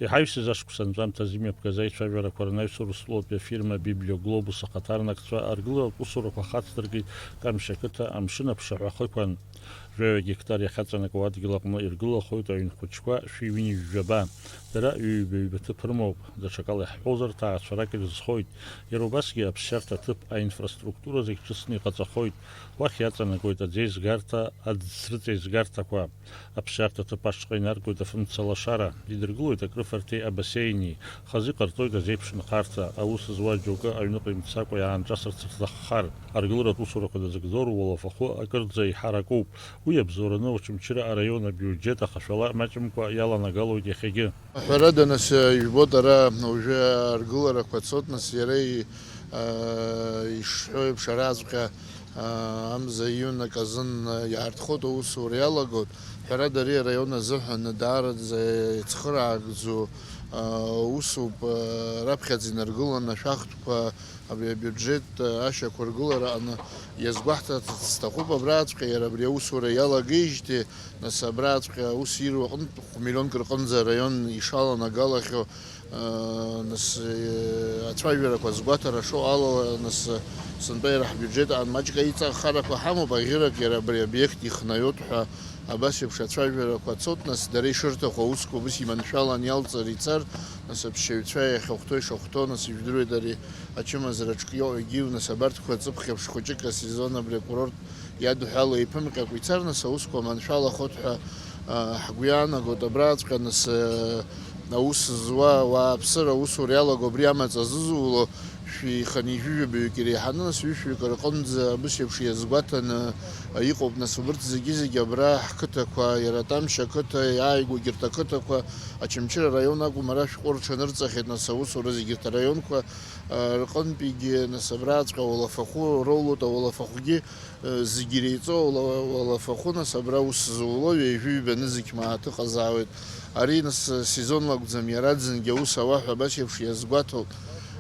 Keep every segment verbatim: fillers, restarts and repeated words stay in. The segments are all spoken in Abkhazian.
Иҳаҩсыз ашықәс анҵәамҭазы имҩаԥгаз аицәажәарақәа рнаҩс Урыстәылатәи афирма Библиоглобус ахаҭарнакцәа аргыларатә усурақәа хацдыркит Тамшь ақыҭа амшын аԥшаҳәа ахықәан. Жәаҩа гектар иахьаҵанакуа адгьыл аҟны иргылахоит аҩн хәыҷқәа шәи ҩынҩажәаба. Дара ҩба-ҩба ҭыԥ рымоуп, даҽакала иаҳҳәозар, ҭаацәарак ирызхоит. Иара убасгьы аԥсшьарҭа аҭыԥ аинфраструктура зегь ҿыцны иҟаҵахоит. Уахь иаҵанакуеит аӡеизгарҭа, аӡ-, срыҵеизгарҭақәа. Аԥсшьарҭа ҭыԥ ашҟа инаргоит афымца лашара, идыргылоит акрыфарҭеи абасеини, хазы иҟарҵоит азеиԥш нхарҭа, аус зуа џьоукы аҩныҟа имцакәа иаанҿасырц рҭаххар. Аргыларатә усурақәа назыгӡо руалафахәы акырӡа иҳаракуп. Уи абзоураны Очамчыра араион абиуџьет ахашәала маҷымкәа иаланагалоит иахьагьы. Ҳәарада, нас, ижәбоит, ара уажәы аргыларақәа цоит, нас, иара и-, а, ишҳәо еиԥш, араҵәҟьа, а, амза иҩын аказын, а, иаартхоит, аусура иалагоит. Ҳәарада, ари араион азыҳәан даараӡа ицхыраагӡоу, а, усуп, а, раԥхьаӡа инаргыланы ашәахтәқәа, абри абиуџьет, а, ашьақәыргылара аҟны иазгәаҳҭарц сҭахуп, абраҵәҟьа иара абри аусура иалагеижьҭеи, нас абраҵәҟьа аус ируа аҟынтә хә-, миллионк рҟынӡа араион ишаланагалахьоу, а, нас, э, ацәажәарақәа згәаҭара шоу ала, нас, сынтәа иара ҳбиуџьет аан маҷк аиҵахарақәа ҳамоуп, аӷьырак иара абри обиект ихнаҩоит ҳәа абас еиԥш ацәажәарақәа цоит, нас дара ишырҭаху аусқәа убыс иманшәалан иалҵыр ицар, нас аԥсшьаҩцәа иахьахәҭоу ишахәҭоу, нас ижәдыруеит ари ачымазара ҿкиоу егьиу, нас абарҭқәа ҵыԥхьеиԥш хәыҷык асезон абри акурорт иадҳәало иԥымҟьакәа ицар, нас аусқәа маншәалахоит ҳәа, а, ҳгәы иаанагоит. Абраҵәҟьа, нас, а, аус зуа ауааԥсыра аусура иалаго абри амаҵ азызуло шәиханижәижәабаҩык иреиҳаны, нас ҩышәҩык рҟынӡа абыс еиԥш иазгәаҭаны, а, иҟоуп. Нас убырҭ зегьы-зегьы абра ҳқыҭақәа, иара Тамшь ақыҭа, иааигәа егьырҭ ақыҭақәа, Очамчыра араион акәым, ара шәҟәы рҽанырҵахьеит, нас аусура зегьырҭ араионқәа, а, рҟынтәигьы, нас абраҵәҟьа ауалафахәы роулоит, ауалафахәгьы зегьы иреиҵоу аула-, ауалафахәы, нас абра ус зуло ҩажәи ҩба нызқь мааҭ ыҟазаауеит. Ари, нас, сезонла акәӡам, иараӡынгьы аус ауа ҳәа абас еиԥш иазгәаҭоуп.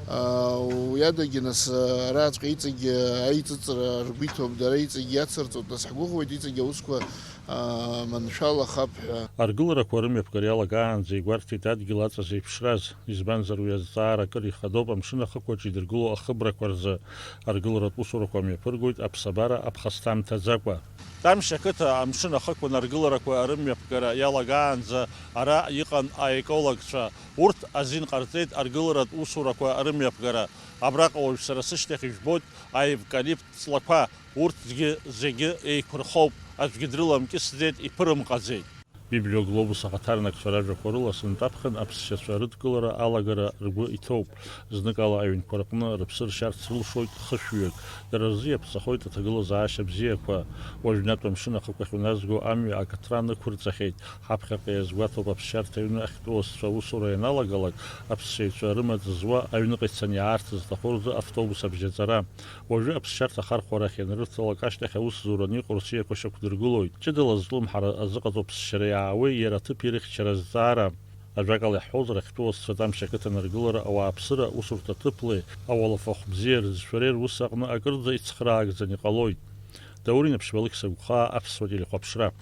А, уи адагьы, нас, араҵәҟьа иҵегьы аиҵыҵра ргәы иҭоуп, дара иҵегьы иацырҵоит, нас ҳгәыӷуеит иҵегьы аусқәа, а, маншәалахап ҳәа. Аргыларақәа рымҩаԥгара иалагаанӡа игәарҭеит адгьыл аҵа зеиԥшраз. Избанзар, уи азҵаара акыр ихадоуп амшын ахықәаҿ идыргыло ахыбрақәа рзы. Аргыларатә усурақәа мҩаԥыргоит аԥсабара аԥхасҭа мҭаӡакәа. Тамшь ақыҭа амшын ахықәан аргыларақәа рымҩаԥгара иалагаанӡа ара иҟан аекологцәа. Урҭ азин ҟарҵеит аргыларатә усурақәа рымҩаԥгара. Абраҟа уажә сара сышьҭахь ижәбоит аевкалипт ҵлақәа. Урҭгьы зегьы еиқәырхоуп, аӡәгьы дрыламкьысӡеит, иԥырымҟаӡеит. Библиоглобус ахаҭарнакцәа ражәақәа рыла, сынтәа аԥхын аԥсшьацәа рыдкылара алагара ргәы иҭоуп. Зныкала аҩнқәа рҟны рыԥсы ршьарц рылшоит хышәҩык. Дара рзы иаԥҵахоит аҭагылазаашьа бзиақәа. Уажәнатә амшын ахықәахь уназго амҩа акаҭран ықәырҵахьеит. Ҳаԥхьаҟа иазгәаҭоуп аԥсшьарҭа аҩны ахьтәоу асцәа аусура ианалагалак, аԥсшьаҩцәа рымаҵ зуа аҩныҟа ицаны иаарц зҭаху рзы автобус абжьаҵара. Уажәы аԥсшьарҭа ахархәарахь ианрырҭалак ашьҭахь аусзура аниҟәырсиақәа шьақәдыргылоит. Ҷыдала злымҳара азыҟаҵоу ԥсшьара иаауеи иара аҭыԥ ирыхьчара азҵаара? Ажәакала иаҳҳәозар, ахьтәы уасцәа Тамшь ақыҭан аргылара ауааԥсыра аусурҭа ҭыԥлеи ауалафахә бзиа рызшәареи рус аҟны акырӡа ицхраагӡаны иҟалоит. Даур Инаԥшьба, Алықьса Гәхаа, Аԥсуа телехәаԥшра.